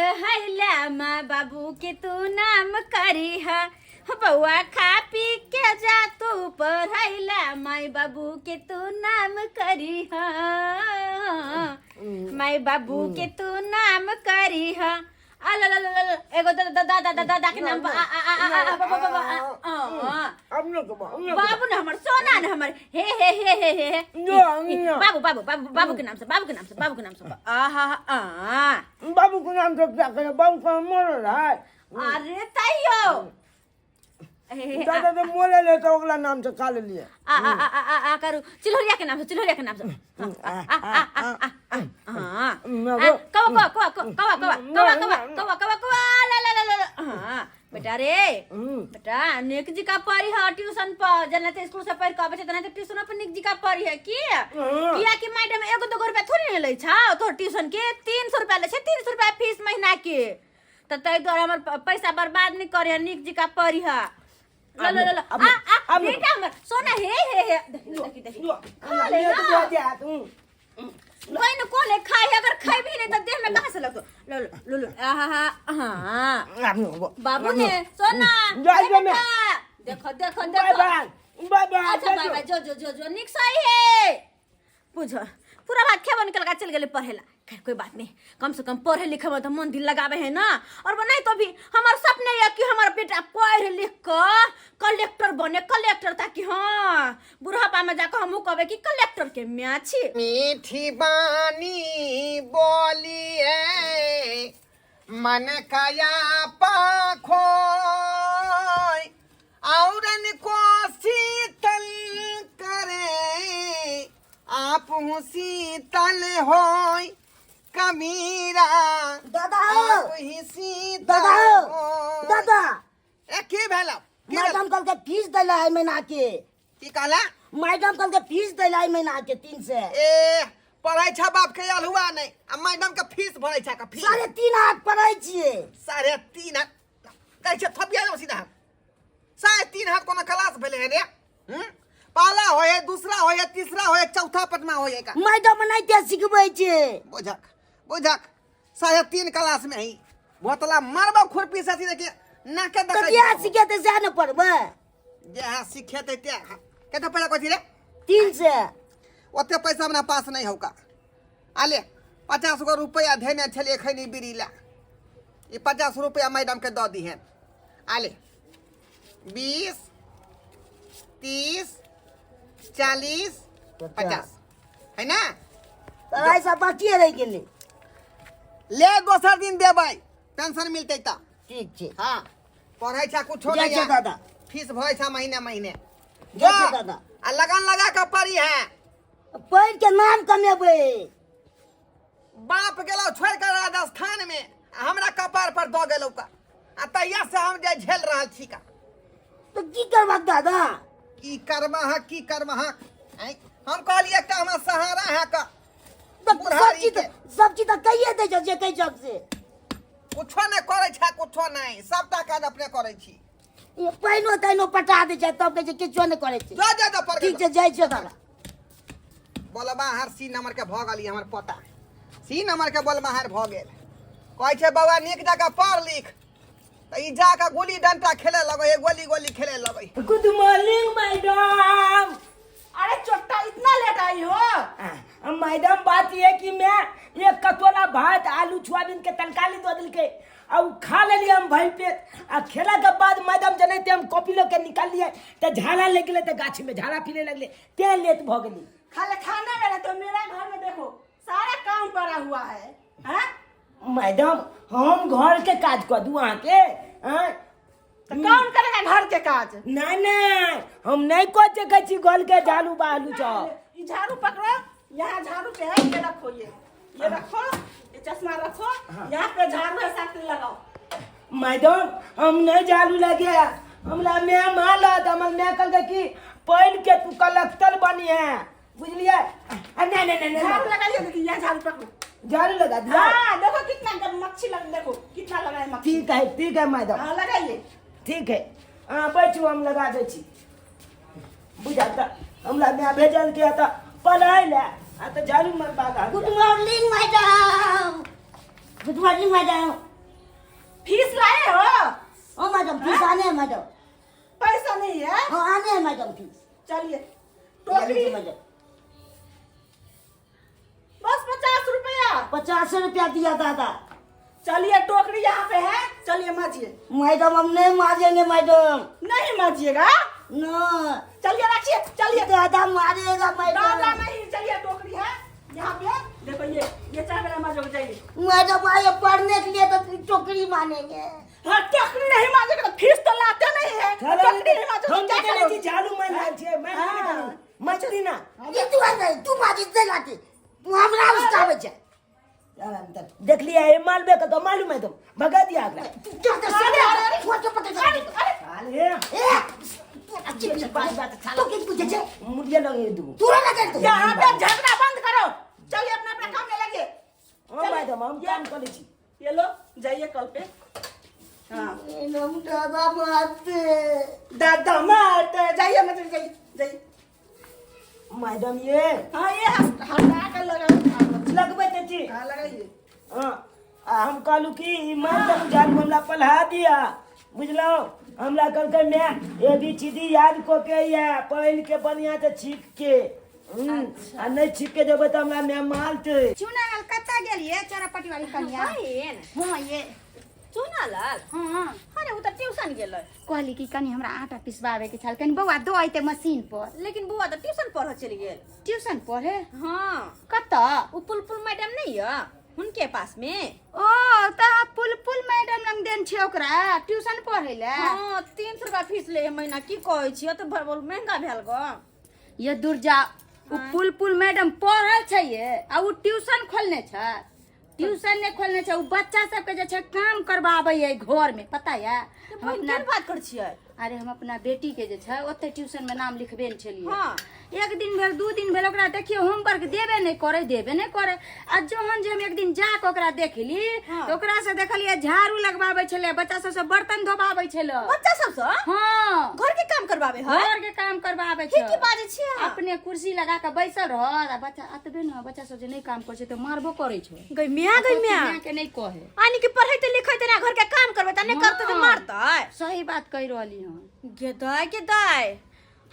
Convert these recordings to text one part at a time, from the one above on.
पढ़ैला माँ बाबू के तू नाम करीह। बौआ खा पी के जा तू पढ़ैला माय बाबू के तू नाम करीह, माय बाबू के तू नाम करीह। आ ला ला ला ला ला, एगो दादा दादा दादा के नाम पर आ आ आ आ आ बा बा बा बा, आ, आ, आ। अब न कबा बाबू ने हमर सोना ने हमर हे हे हे हे हे हे। ना, ना। बाबू बाबू बाबू बाबू के नाम से, बाबू के नाम से, बाबू के नाम से आ हा हा, आ। बाबू के नाम से क्या करे, बाबू का मरल है। अरे तैयो हे, हे, हे, आ, दादा तो मोले ले तो ओकरा नाम से खा लेलिए। आ आ आ आ आ करू चिल्होरिया के नाम से, चिल्होरिया के नाम से आ आ आ आ आ आ हाँ। आ, कवा कवा कवा कवा कवा कवा कवा कवा कवा कवा ला ला ला ला ला। हाँ बेटा रे बेटा, निक जी का पढ़ी है ट्यूशन पर, जना ते स्कूल से पढ़ के आबै छै तना ते ट्यूशन पर निक जी का पढ़ी है की किया कि मैडम एगो दूगो रुपया थोड़ी ने लै छौ तोहर ट्यूशन के, 300 रुपया लै छै, 300 रुपया फीस महीना के। तऽ ताहि दुआरे हमर पैसा बर्बाद नहि करे है, नीक जकाँ पढ़ी है। ल ल ल ल, आ आ बेटा हमर सोना हे हे हे, देखी देखी देखी खा ले ना। कोई न कोने खाई है, अगर खाई भी नहीं तो देह में कहाँ से लगतो। ल ल ल ल, आ हा हा हाँ बाबू ने सोना जा हे जो मैं। बेटा, देखो देखो बाय देखो। बाय बाय बाय। अच्छा बाय बाय, जो जो जो जो निक सही है। बुझ पूरा भात खेबो निकल के चल गेले पढ़े ला। खैर कोई बात नहीं, कम से कम पढ़े लिखे में तो मन दिल लगावे है ना। और नहीं तो भी हमार सपने है कि हमार बेटा पढ़ लिख कर कलेक्टर बने, कलेक्टर, ताकि हाँ बुढ़ापा में जाकर हमहू कहबे कि कलेक्टर के म्या छी। मीठी बानी बोलिए मन काया पाखोय औरन को शीतल करे आप हूँ शीतल होय कबीरा। दादा आप ही शीतल दादा होय। दादा ए की भेल? की भेल? मैडम कल के फीस दैला है महीना के। की कहला? मैडम कल के फीस दैला है महीना के 300। ए पढ़ै छ बाप के अलहुआ नहीं आ मैडम के फीस भरै छ का फीस? 3.5 हाथ पढ़ै छियै। 3.5 हाथ कहै छ थपिया जाऊ सीधा। 3.5 हाथ कोनो क्लास भेलै है रे? पहला होय है, दूसरा होय है, तीसरा होय है, चौथा पटमा होय है का? मैडम नहीं ते सिखबै छै। बुझक बुझक 3.5 क्लास में ही बोतला मारबो खुरपी से सीधे के नाके तऽ देखै बियाह सिखेतै सएह ने पढ़बै। जहाँ सिखेतै ते कते पैसा कहै छी रे? 300। ओते पैसा हमरा पास नहीं हौका। आले 50 गो रुपया धेने छलियै खैनी बीड़ी ला, ई 50 रुपया मैडम के दऽ दिहें। आले 20 30 40 50 है ना? तोरा सब बाकिए रहि गेलै। ले दोसर दिन देबै, पेंशन मिलतै तऽ। ठीक छै। हाँ पढ़ै छ कुछो जाइ नहीं छै है। दादा। फीस भरै छ महीने महीने। जाइ छै दादा। आ लगन लगा के पढ़ी है। पढ़ के नाम कमेबै। बाप गेलौ छोड़ के राजस्थान में, आ हमरा कपार पर दऽ गेलौ का, आ तहिया से हम जे झेल रहल छी का। तऽ की करबक दादा? की करबह की करबह? आँय, हम कहलियै एकटा हमरा सहारा है का। तऽ बुढ़ारी सब चीज के। सब चीज तऽ कहिए दै छौ जे कहै छौ से। कुछो नहि करै छै, कुछो नहि, सबटा काज अपने करै छी। ई पानिओ तानिओ पटा दै छै तब कहै छै किछो नहि करै छै। जा जा जा पर ठीक छै जाइ छियौ दादा। बोलबा हर सी नंबर के भऽ गेल हमर पोता, सी नंबर के बोलबा हर भऽ गेल। कहै छै बौआ नीक जकाँ पढ़ लिख, तऽ ई जाकऽ गुल्ली डंटा खेले लगै है, गोली गोली खेले लगै। Good morning madam. अरे चोट्टा इतना लेट आई हो? मैडम बात ये कि मैं एक कटोरा भात आलू सोयाबीन के तरकारी दऽ देलकै आ उ खा लेलियै हम भरि पेट। आ खेला के बाद मैडम जनैते हम कॉपी लऽ के निकाललियै तऽ झाड़ा लागि गेलै, तऽ गाछी में झाड़ा फिरे लगलै, तें लेट भऽ गेली। खाली खाना में तो मेरा घर में देखो सारा काम पड़ा हुआ है। हैं? मैडम हम घर के काज कऽ दू अहाँके? हैं? तो कौन करेगा घर के काज? नहीं नहीं हम नहीं कऽ सकै छी घर के झाड़ू बहारू सब। ई झाड़ू पकड़ो, यहाँ झाड़ू पे है, ये रखो, ये रखो, ये चश्मा रखो, यहाँ पे झाड़ू है साथ में लगाओ। मैडम हम नहीं झाड़ू लगे, हमरा my मारत, हमर my कहलकै कि पढ़ के तू कलेक्टर बनी है, बुझलियै? आ, नहीं नहीं नहीं झाड़ू नहीं लगाइए दीदी, यहाँ झाड़ू पकड़ो। झाड़ू लगा दिया? हाँ देखो कितना मच्छी लग, देखो कितना लगा है मच्छी। ठीक है ठीक है मैडम। हाँ लगाइए। ठीक है हाँ बैठू हम लगा दै छी। बुझा हमरा my भेजल के तऽ पढ़ाइ लए आ तऽ झाड़ू मरबा good morning madam. Good morning madam. Fees लाए हो? हाँ मैडम, फीस आने है मैडम। पैसा नहीं है? हाँ आने है मैडम फीस। चलिए ये टोकरी। लीजिए मैडम। बस 50 रुपया। 50 रुपया दिया दादा। चलिए टोकरी यहाँ पे है, चलिए माजिए। मैडम हम नहीं माजेंगे मैडम। नहीं माजिएगा? ना। चलिए रखिए, चलिए। दादा मारेगा मैडम। दादा नहीं, चलिए टोकरी है यहाँ पे, देखो ये चाय वाला माजो जाइए। मैडम आए पढ़ने के लिए तो टोकरी मानेंगे। हाँ टोकरी नहीं माजेगा तो फीस तो लाते नहीं है। टोकरी नहीं माजोगे हम क्या तो कहने करोगे? छी झाड़ू मारि रहल छियै, मारि हाँ। देबै मछली ना। ये तू आ नहीं, तू माजी दे लाती, तू हमरा उसकाबै छै। चल अंदर देख लिया ये मालबे के तो मालूम है तुम भगा दिया अगला। तू क्या कर अरे, अरे, अरे। फोटो पकड़ के अरे, अरे, साले ए तू अच्छी पूछे, बात बात तू की पूछे छे? मुड़िया लगे दू। तू ना कर तू। यहाँ पे झगड़ा बंद करो, चलिए अपना अपना काम में लगिए। हां मैडम हम काम करै छी। ये लो जाइए कल पे। हाँ मैडम दादा मारते। दादा मारते, जाइए मत जाइए जाइए। मैडम ये हाँ ये हटा कर लगाओ। लगबै त छी। हाँ लगाइए। हाँ आ हम कहलू कि ई मार देलू झाड़ू हमरा पलहा दिया बुझलहुँ। हमरा कहलकै my A B C D याद कऽ के या पढ़ के बढ़िया से छीक के। आ नहीं छीक के देबै तऽ हमरा my मारतै। चुनालाल कतऽ गेलियै चोरापट्टी वाली कनिया? बहिन। हाँ ये चुनालाल? हाँ। अरे उ तऽ ट्यूशन गेलै। कहली कि कनी हमरा आटा पिसबावे के छल, कनी बौआ दो अइते मशीन पर। लेकिन बौआ तऽ ट्यूशन पढ़ऽ चलि गेल। ट्यूशन पढ़े? हाँ। कतऽ? उ पुलपुल मैडम नहीं यऽ हुनके पास में। ओ तऽ पुलपुल मैडम लग देन छै ओकरा ट्यूशन पढ़े ले। हाँ 300 रुपया फीस ले महीना, की कहै छियै तऽ बहुत महंगा भेल गो। ये दुर्जा उ पुलपुल मैडम पढ़ल छै ये आ उ ट्यूशन खोलने छै। ट्यूशन नहीं खोलने छै, उ बच्चा सबके जे छै काम करबाबै है घर में, पता या? हम बहिन अपना केहन बात करै छियै? अरे हम अपना बेटी के जे छै ओते ट्यूशन में नाम लिखबे ने छलियै। हाँ। एक दिन भेल 2 दिन भेल ओकरा देखियो होमवर्क देबे नहीं करे, देबे नहीं करे। आ जहन जे हम एक दिन जाके ओकरा देखली। हाँ। तऽ ओकरा से देखलियै झाड़ू लगबाबै छलै, बच्चा सबसे बर्तन धोबाबै छलै। बच्चा सबसँ? हाँ। घर के काम करबाबै है? घर के काम करबाबै की छै। की बाजै छियै अहाँ? अपने कुर्सी लगा के बैसल रहत आ बच्चा अतबे न, बच्चा सब जे नहीं काम करै छै तऽ मारबो करै छै। गै मियाँ, गै मियाँ। माय के नहीं कहे। आनी के पढ़ैते लिखैते ना घर के काम करबै तऽ नहि करतै तऽ हाँ। मारतै। सही बात कहि रहली हन। गे दाय, गे दाय।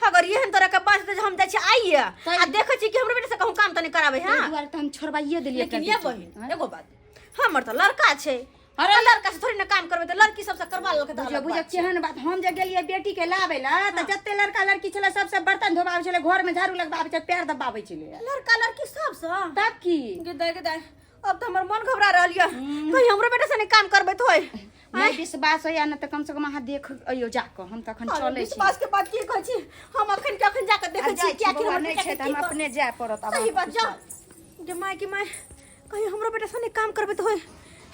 अगर एहन तरह के बात हेतै जे हम जाइ छी आइए आ देखै छी कि हमरो बेटा से कहूँ काम तऽ नहि कराबै। ताहि हाँ दुआरे तऽ हम छोड़बाइए देलियै लेकिन एकरा ये बेटी के। बहिन एगो बात, हमर तऽ लड़का छै, अरे अरे लड़का से थोड़ी ना काम करबै तऽ लड़की सबसे करवा लेलकै तऽ बुझियौ अलग बुझियौ बात छै। केहन बात। हम जे गेलियै बेटी के लाबै लए तऽ जते लड़का लड़की छलै सबसे बर्तन धोबाबै छलै, घर में झाड़ू लगबाबै छलै, पैर दबाबै छलै। लड़का लड़की सबसँ? तब की। गे दाय, गे दाय, अब तऽ हमर मन घबरा रहल यऽ, कहीं हमरो बेटा से नहि काम करबै तऽ होय। नहि विश्वास होइया ने तऽ कम से कम अहाँ देख अइयौ जाकऽ, हम तऽ अखन अरे चलै छी। विश्वास के बात की कहै छी, हम अखन के अखन जाकऽ देखै आ छी जाइ छी कियाकि बौआ, हमर नहि बेटा छै के तऽ की हम अपने जाय पड़त आब। सही बात, जाओ। गे my, गे my, कहीं हमरो बेटा से नहि काम करबै तऽ होय।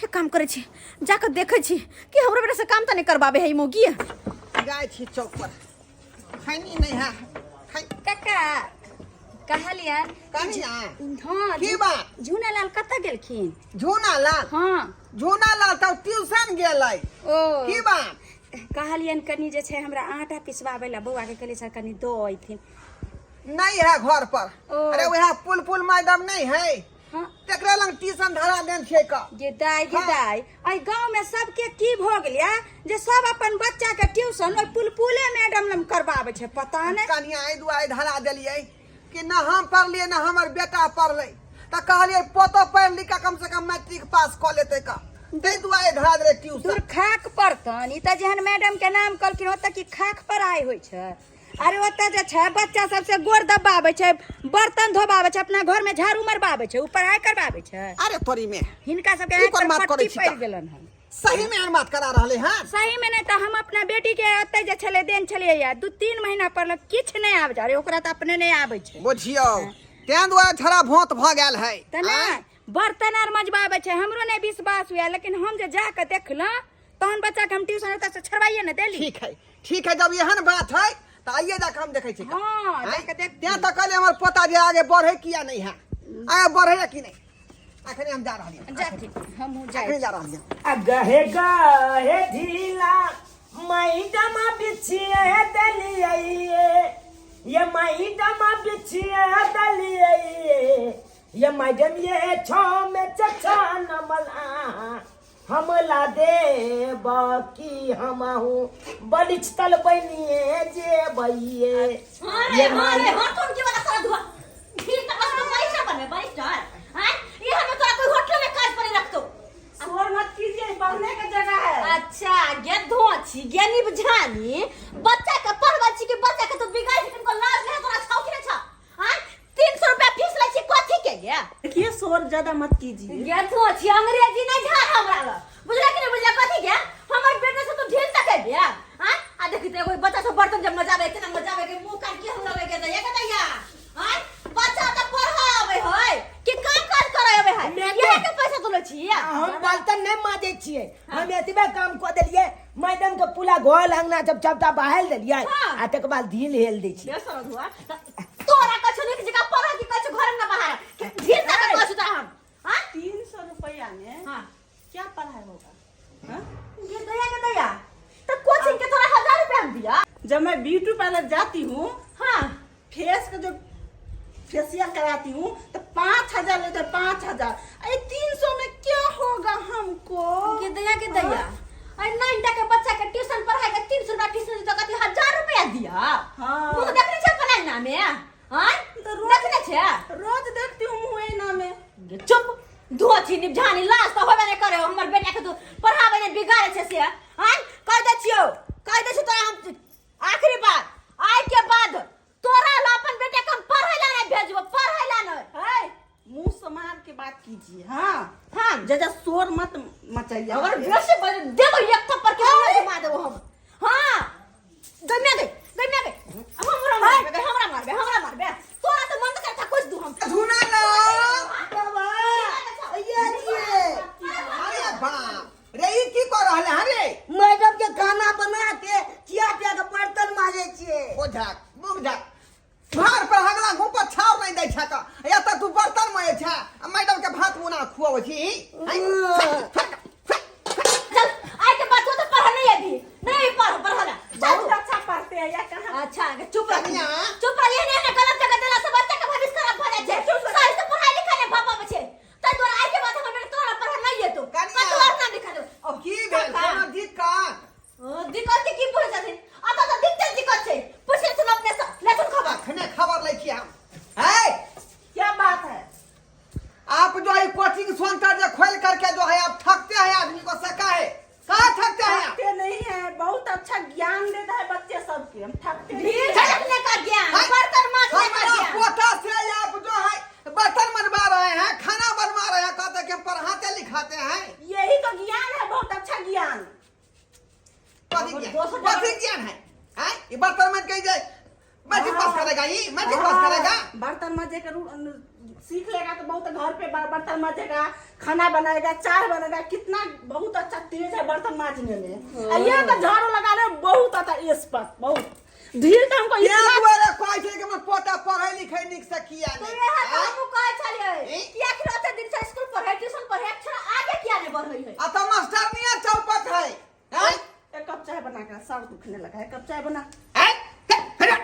हे काम करै छी, जाकऽ देखै छी कि हमरो बेटा से काम तऽ नहि करबाबै है ई मौगी। जाइ छी चौक पर, खैनी नहीं है खै। कक्का कहलियन कनिया। हाँ। की बात? झूनालाल कतऽ गेलखिन? झूनालाल? हाँ। झूनालाल तऽ ट्यूशन गेलै। ओ। की बात? कहलियन कनी जे छै हमरा आटा पिसबाबै लए बौआ के कहलियै सर कनी दऽ अइथिन। नहीं है घर पर। ओ। अरे वएह पुल पुल मैडम नहीं है। हाँ। तेकरा लंग ट्यूशन धरा देन छियै का। गे दाय, गे हाँ। दाय, एहि गाँव में सबके की भऽ गेलै जे सब अपन बच्चा के ट्यूशन ओहि पुलपुले मैडम लग करबाबै छै, पता नहि। कनिया एहि दुआरे धरा देलियै कि न हम पढ़लियै न हमर बेटा पढ़लै, तऽ कहलियै पोतो पढ़ि लिख कऽ कम से कम मैट्रिक पास कऽ लेतै का, ताहि दुआरे धरा देलियै ट्यूशन। दूर खाक पड़तन ई तऽ जेहन मैडम के नाम कहलखिन ओतऽ की खाक पढ़ाइ होइ छै? अरे ओतऽ जे छै बच्चा सबसे गोर दबाबै छै, बर्तन धोबाबै छै, अपना घर में झाड़ू मरबाबै छै, उ पढ़ाइ करबाबै छै। अरे तोरी में हिनका सबके ई आँखि कोन पर बात करै पट्टी छी पड़ि का? गेलन हन। सही में एहन बात करा रहले हैं? सही में नहीं तऽ हम अपना बेटी के ओतऽ जे छलै देन छलियै या 2-3 महीना पढ़लक किछु नहि आबै छै। अरे ओकरा तऽ अपने नहि आबै छै। बुझियौ तें दुआरे छड़ा भोत भऽ गेल है। तऽ नहि बर्तन आर मजबाबै छै, हमरो नहि विश्वास हुए, लेकिन हम जे जाकऽ देखलहुँ तहन बच्चा के हम ट्यूशन ओतऽ से छोड़बाइए ने देली। ठीक है, ठीक है, जब एहन बात है तऽ आइए जाके हम देखै छी। हाँ, आँय? जाके देख। तें तऽ कहलियै हमर पोता जे आगे बढ़े किया नहीं है, आगे बढ़े या कि नहीं। अखने हम जा रहलियै। जाथिन, हमहूँ जाइ। अखने जा रहलियै। आ गहे गहे ढीला मैडम बिछिए दलियै ये मैडम बिछिए दलियै ये मैडम ये छो में चचा नमला। हमला देब की हमहू बलिष्ठल बनिए जेबैये। हाँ रे, हाँ रे, हाँ तुम की वाला सारा धुआ फिर तक बस बैरिस्टर बनबे बैरिस्टर। हैं, ये हमें तोरा कोई होटल में काज पर नहीं रखतो। शोर मत कीजिए, पढ़ने का जगह है। अच्छा गे धोची गे निबझानी बच्चा के पढ़बै छी कि बच्चा के तू बिगाड़ छी, तुमको लाज नहीं तोरा छौ कि नहीं छौ? हैं, 300 रुपया फीस लै छी कथी के गे? देखिए शोर ज्यादा मत कीजिए। गे धोची अंग्रेजी नहीं झाड़ हमरा लग, बुझला कि नहीं बुझला? कथी के हमर बेटा से तू ढील तक गे? हैं, आ देखी तो एगो बच्चा से बर्तन जब मजाबे इतना मजाबे के मुंह कान के हम लगे के दैया के दैया। हैं, बच्चा त पढ़ावे है कि काम काज करावे है? मैं ये के पैसा तो लै छी। हम बर्तन नहीं माजे छियै, हम एतबे काम कऽ देलियै मैडम के पूरा घर अंगना सब सबटा बहाल देलियै। हाँ। आ तकर बाद ढील हेल दै छियै। ये सरद हुआ तोरा कछु निक जगह पढ़ा कि कछु घर में बाहर ढील तक कछु त हम। हां, 300 रुपया में हां क्या पढ़ाई होगा? हाँ? ये दया के दया तो कोचिंग के तोरा 1000 रुपया हम दिया। जब मैं ब्यूटी पार्लर जाती हूँ, हाँ, फेस का जो फेशियल कराती हूँ तो 5000 लेते, 5000। अरे 300 में क्या होगा हमको? के दया के दया, अरे 9 के बच्चा के ट्यूशन पढ़ाई के 300 रुपया ट्यूशन तो कथी 1000 रुपया दिया? हाँ। मुंह देखने छे अपना ना में? हां, तो रोज देखने छे? रोज देखती हूँ मुँह ना में। चुप धोची निबझानी, लाज तो होबे नहीं करे हमर बेटा के तू पढ़ाबे नहीं बिगाड़े छे से। हां, कह दे छियो, कह दे छियो तोरा हम आखिरी बार, आइ के बाद तोरा ला अपन बेटा के हम पढ़े ला नहीं भेजबो, पढ़े ला नहीं। है मुंह संभाल के बात कीजिए। हाँ हाँ, ज्यादा शोर मत मचाइए। अगर बेसी बज देबो एक थप्पड़ के मुंह घुमा देबो हम। हाँ, गम्या गई, गम्या गई, हमरा मारबे, हमरा मारबे, हमरा मारबे तोरा तो मन करता कुछ दू हम। धुना लो। बाबा ये छियै। अरे बाप रे, ई की कर रहले हन रे? मैडम के खाना बना के चिया पिया के बर्तन माजे छियै। ओ झाक मुख झाक, घर पर हगला घूम पर छाव नहीं दै छै त या त तू बर्तन माजे छै आ मैडम के भात मुना खुआबै छी। चल आइ के बाद तू तो पढ़ नहीं अभी नहीं पढ़ पढ़ला चल। बहुत अच्छा पढ़ते हैं या कहाँ? अच्छा चुप रह, कनिया। चुप रह, ये नहीं गलत जगह देला से बच्चा के भविष्य खराब भ जाइ छै। सही से पढ़ाई लिखाई नहीं भ पाबै छै तै द्वारा आइ के बाद हमर बेटा तोरा पढ़ नहीं एतो। कनिया। कतौ और ना लिखा दो। की भेल? कोनो दिक्कत? दिक्कत के की पूछै छथिन? अतऽ तऽ दिक्कत दिक्कत छै, पूछ लेथुन अपने से, लेथुन खबर। अखने खबर लै छी हम। है क्या बात है? आप जो है कोचिंग सेंटर जो खोल करके जो है आप ठगते हैं आदमी को, सका है कहाँ ठगते हैं आप? थकते नहीं है, बहुत अच्छा ज्ञान देता है बच्चे सबके, हम थकते नहीं। ढील रखने का ज्ञान, बर्तन मांजने का हमारा ज्ञान। पोता से आप जो है बर्तन बनवा रहे हैं, खाना बनवा रहे हैं, कहते हैं कि हम पढ़ाते लिखाते हैं। यही तो ज्ञान है, बहुत अच्छा ज्ञान। कथी ज्ञान? कथी ज्ञान है? हैं? ये बर्तन मत कही जाए मैट्रिक पास करेगा, ये मैट्रिक पास करेगा। बर्तन माजे कर सीख लेगा तो बहुत घर पे बर्तन माजेगा, खाना बनाएगा, चाय बनाएगा, कितना बहुत अच्छा तेज है बर्तन माजने में। आ ये तो झाड़ू लगा रहे बहुत आता एक्सपर्ट, बहुत ढील तो हमको ये इतना दुआरे कहै छै कि हमर पोता पढ़ै लिखै नीक से किया तो नहि। इएह तऽ आँय? हमहूँ कहै छलियै ई? कि आखिर ओते दिन से स्कूल पढ़ै, ट्यूशन पढ़ै, अक्षर आगे किया नहि बढ़ै है? आ तऽ मास्टर नियर चौपट है। आँय? एक कप चाय बना के, सर दुखने लगा है, एक कप चाय बना। आँय? हे, हे,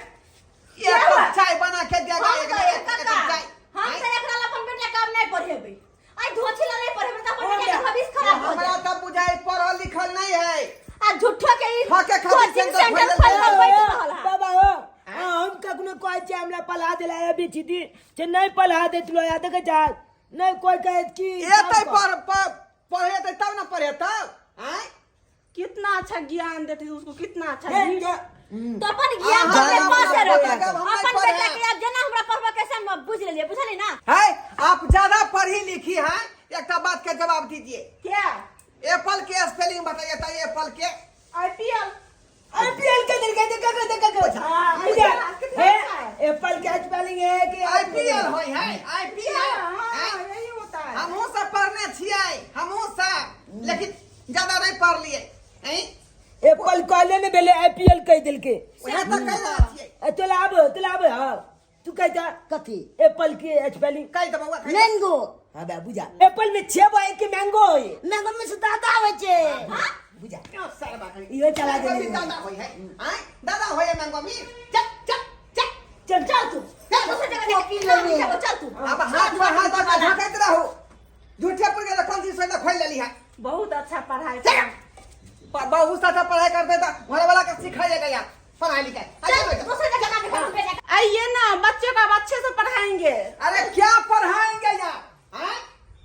एक कप चाय बना के देगा। हम एक तऽ एक काका, कप चाय। हम आँय? तऽ एकरा ला अपन बेटा काम नहि पढ़ेबै, आइ धोछी ला नहि पढ़ेबै तऽ अपन बेटा के भविष्य खराब हो हमरा जायत। तऽ बुझाइ पढ़ल लिखल नहीं है। आ झूठो के ई ठके खातिर कोचिंग सेंटर सेंटर खोलल खोलि कऽ बैठ रहल है। बाबा हो, हाँ, हम कखनो कहै छियै हमरा पढ़ा देला अभी दीदी से नहीं पढ़ा देत लो या देखे जा नहीं कोई कहे कि एतै पढ़ पढ़ेतै तब ने पढ़ेतौ। आँय? कितना अच्छा ज्ञान देते उसको, कितना अच्छा हे, ढील। तो अपन ज्ञान अहाँ अपने हमरा पासे पढ़े रख, हम नहीं अपन पढ़े। बेटा के आब जेना हमरा पढ़बऽ के से हम बुझि लेलियै, बुझलियै ना? है आप ज्यादा पढ़ी लिखी हैं, एक बात के जवाब दीजिए। क्या? एप्पल के स्पेलिंग बताइए तो एप्पल के। आईपीएल। आईपीएल के दिल के देख के देख के हाँ, है एप्पल के स्पेलिंग है कि आईपीएल होय है आईपीएल। हाँ, यही होता है। हमहूँ सब पढ़ने छियै, हमहूँ सब, लेकिन ज्यादा नहीं पढ़ लिए। हैं? एप्पल कहले ने भेले आईपीएल कह दिल के। उएह तऽ कहि रहल छियै। ए, तोला आब, तोला आब। हाँ तू कह जा। कथी? एप्पल के स्पेलिंग कहि दे बौआ, कहि दे। मैंगो। हाँ बा बुझा, एप्पल में छह बा एक मैंगो होय। मैंगो में से दादा आबै छै। बुझा। क्यों सारा बात है? इहो चला मैंगो देने। में दादा होय है। आँय? दादा होय है मैंगो में। चल चल चल। चल चल तू दोसर जगह कॉपी देख, नाम लेने। लिखाबो, चल तू। अब हाथ पर हाथ धऽ कऽ झाँकैत रहू। झूठे पुर के कौन चीज से खोलि लेली है। बहुत अच्छा पढ़ाई चल। बहुत अच्छा पढ़ाई करते था, घर वाला का सिखाइएगा यार पढ़ाई लिखाई। चल अच्छा बेटा। दूसरे जगह नाम लिखा बेटा। आइए ना, बच्चे को अब अच्छे से पढ़ाएंगे। अरे क्या पढ़ाएंगे यार, हैं?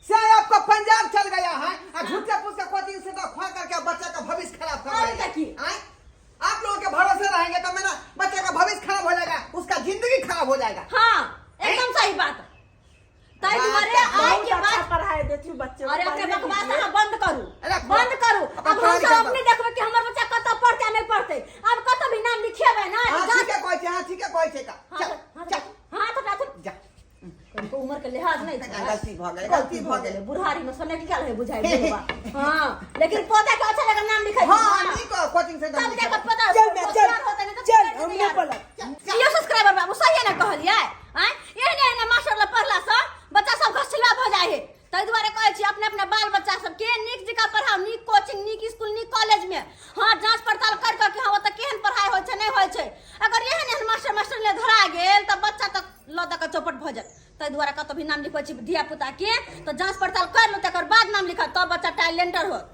से आपका पंजाब चल गया है और झूठे पूछ के कोचिंग से तो खा करके बच्चा का भविष्य खराब कर अरे रहे हैं। काकी। हैं? आप लोगों के भरोसे रहेंगे तो मेरा बच्चे का भविष्य खराब हो जाएगा, उसका जिंदगी खराब हो जाएगा। हाँ एकदम सही बात। ताई दुआरे आए बहुत के अच्छा बाद पढ़ाई देती हूँ बच्चे को, अरे अपने पढ़ने बकवास दीजिए। अहाँ बंद करू, अरे बंद करू। अपन अब हम पढ़ाई सब लिखाई अपने देखबै कि हमर बच्चा कतऽ पढ़तै आ नहि पढ़तै। आब कतऽ भी नाम लिखेबै ना। हाँ जाँच- ठीक है, कोई हाँ ठीक है, कोई ठीक है। हाँ, चल हाँ, चल हाँ तो राखू। जा। कनिको उम्र के लिहाज नहीं छै। गलती भऽ गेलै, गलती भऽ गेलै। बुढ़ारी में सने की है बुझाइ बुढ़वा। हाँ लेकिन पोता के अच्छा लगा नाम लिखाइ। हाँ नीक कोचिंग सेंटर तब जाके पता चल बे, चल होशियार होतै, नहीं तऽ चल बिगड़ि हम जेतै नहीं यार। पढ़ब। यो सब्सक्राइबर बाबू सही ने कहलियै आँय? एहने एहने मास्टर लग पढ़ला सँ बच्चा सब घसचिलवा भऽ जाइ है। ताहि दुआरे कहै छी अपने अपने बाल बच्चा सबके नीक जकाँ पढ़ाउ, नीक कोचिंग, नीक स्कूल, नीक कॉलेज में। हाँ जांच पड़ताल कर कऽ कि हाँ ओतऽ केहन पढ़ाइ होइ छै नहि होइ छै। अगर एहन एहन मास्टर मास्टर ले धरा गेल तऽ बच्चा तऽ लऽ दऽ कऽ चौपट भऽ जायत। ताहि दुआरे कतौ भी नाम लिखबै छी धिया पुता के तऽ जांच पड़ताल कर लू, तकर बाद नाम लिखत, तब बच्चा टैलेंटर होत।